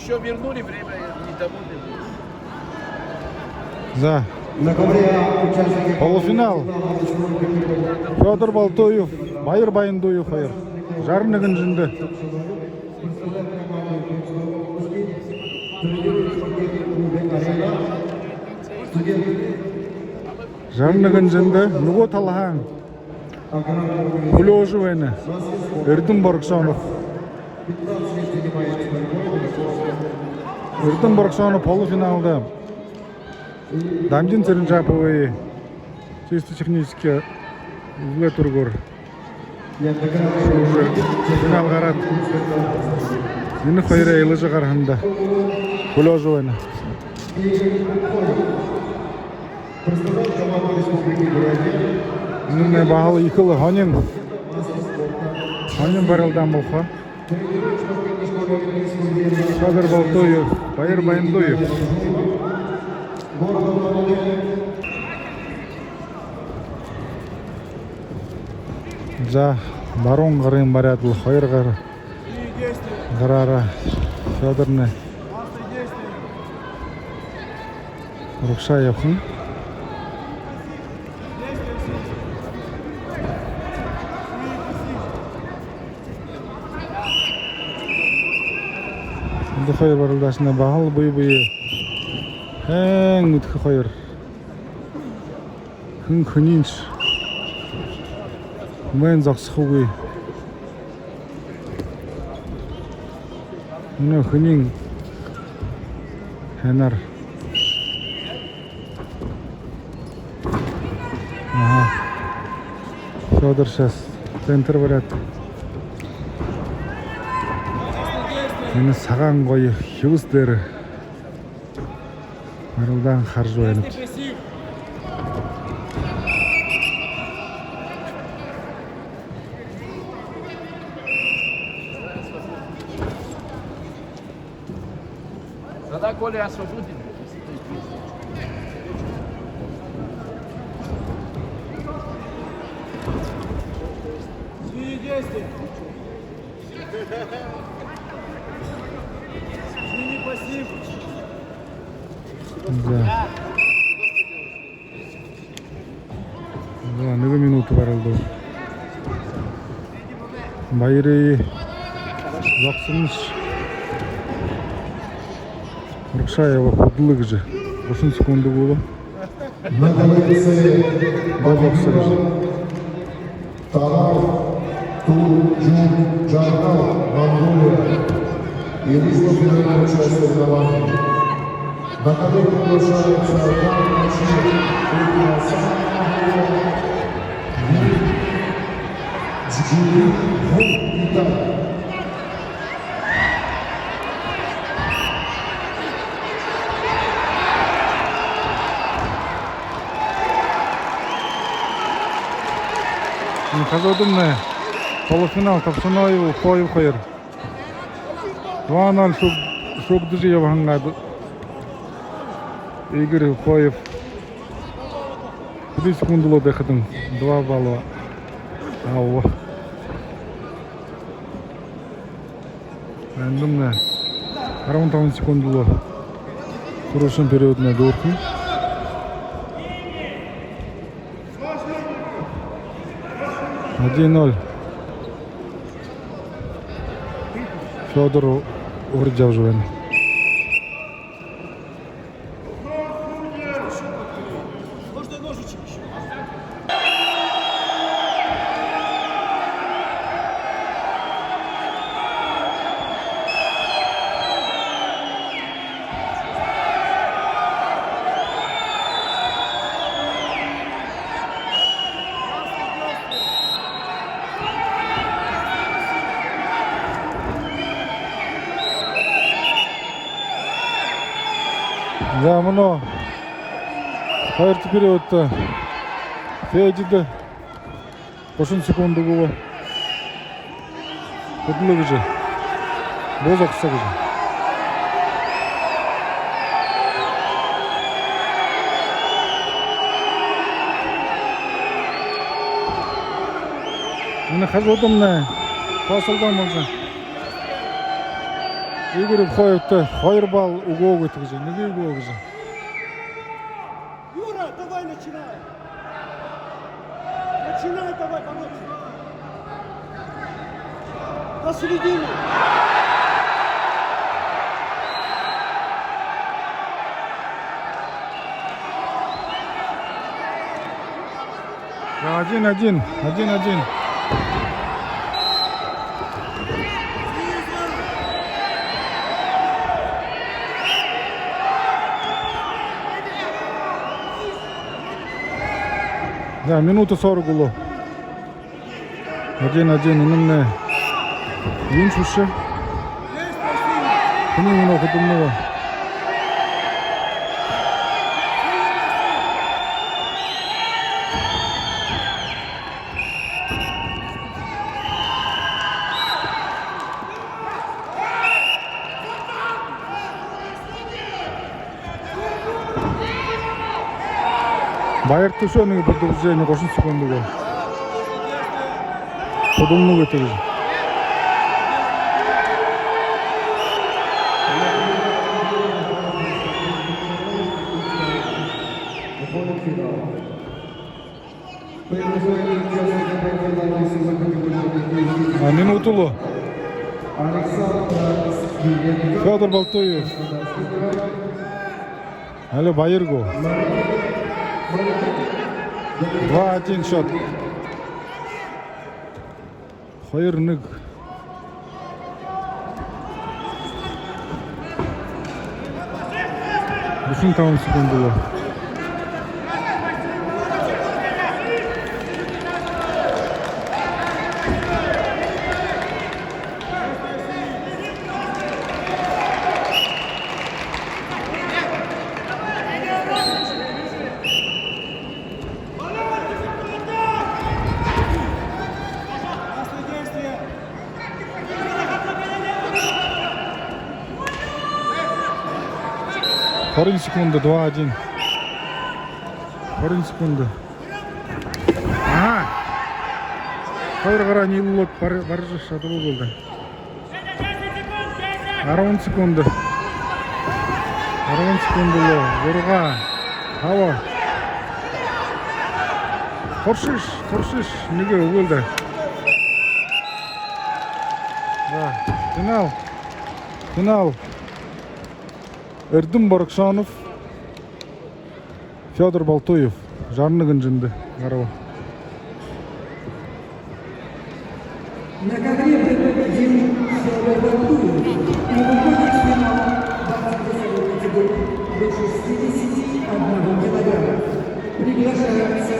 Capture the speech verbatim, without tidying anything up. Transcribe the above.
Всё вернули, время не тому вернули. За. Полуфинал. Фёдор Балтуев, Баир Баяндуев хоёр. Жаран нэгэн жэндэ. Жаран нэгэн жэндэ, нүгөө талаһаа хүлеэжэ байна Эрдэм Боргосонов. Эрдэм Боргосонов полуфиналда Дамжин Цыренжаповые чисто технически үзэлэй түргөөр шүүжэ, финал гараад, энэ хоёрой илажа гараһанда хүлеэжэ байна. Энэмнай баһал ехэл һонин, һонин барилдаан болохо. Фёдор Балтуев, Баир Баяндуев. За, баруун гарын бариад лэ хоёр гар-, гараараа Фёдорнай урагшаа ябаһан. Эндэ хоёр барилдаашанай баһал бэе бэеэ һайн мэдэхэ хоёр. Хэн хэнииншье мэн зогсохогүй. Мүнөө хэниинь һайнаар. Аха. Фёдор сейчас центр бариад, энэ сагаан гоё хибэс дээрэ барилдаан хаража байна. Тогда, Коля, освободим. Смени действие. Смени пассив. Да. За, нэгэ минута барилдаа. Баярые зогсоһон шэ. Урагшаа ябаа, хүдэлэ гэжэ. Гушан секунда үгөө. На коллекции Бобоксович. Тарав Ту Джун Джарнал, Монголия. И вышла в финальную часть соревнований. На ковёр приглашается Ван Мачи, Куртуаса, Монголия. Джигури Ву, Италия. Хажуудамнай полуфинал, Тобшоноев, Ухоев хоёр. Два ноль шүүг-, шүүгдэжэ ябаһан гад Игорь Ухоев. Хэды секунда лэ дээрэхэдэнь два балла абаа. Эндэмнай арбан табан секунда лэ түрүүшын периоднай дүүрэхэнь. Один ноль. Фёдор уряжа ябажа байна. За, мүнөө хоёрдохи периодто Федидэ гушан секунда үгөө. Хүдэлэ гэжэ. Буу зогсо гэжэ. Энэ хажуудамнай фасалдаан болжо. Игорь Евхоевта хоёр балл үгөө гэдэг юм, нэгэ үгөө гэдэг юм. Юра, давай начинай. Начинай, давай, бороться. До середины. Да, один один, один один. Да, минута сорок было. Один один, энэмнай юун шүүшэ. Хэниинь мүнөө хүдэлнэ гү? Баяр Түшөөниин продолжение, гушан секунда гү. Хүдэлнэ гү гэдэг. А, минута лэ. Фёдор Балтуев. Али Баяр гү. Два один счёт. Хоёр нэгэ. Гушан табан секунда лэ. Хорин секунда, два один. Хорин секунда. Аха. Хоёр гараа ниилүүлээд бар-, барижа шадабал болдо. Арбан секунда. Арбан секунда лэ. Зургаа. Таба. Туршыш, туршыш. Нэгэ үгөөл даа. Да. Финал. Финал. Эрдэм Боргшонов. Фёдор Балтуев, жаран нэгэн жэндэ гараба. На ковре победил Фёдор Балтуев и выходит в финал боксерской категории до шестидесяти одного килограмма. Приглашается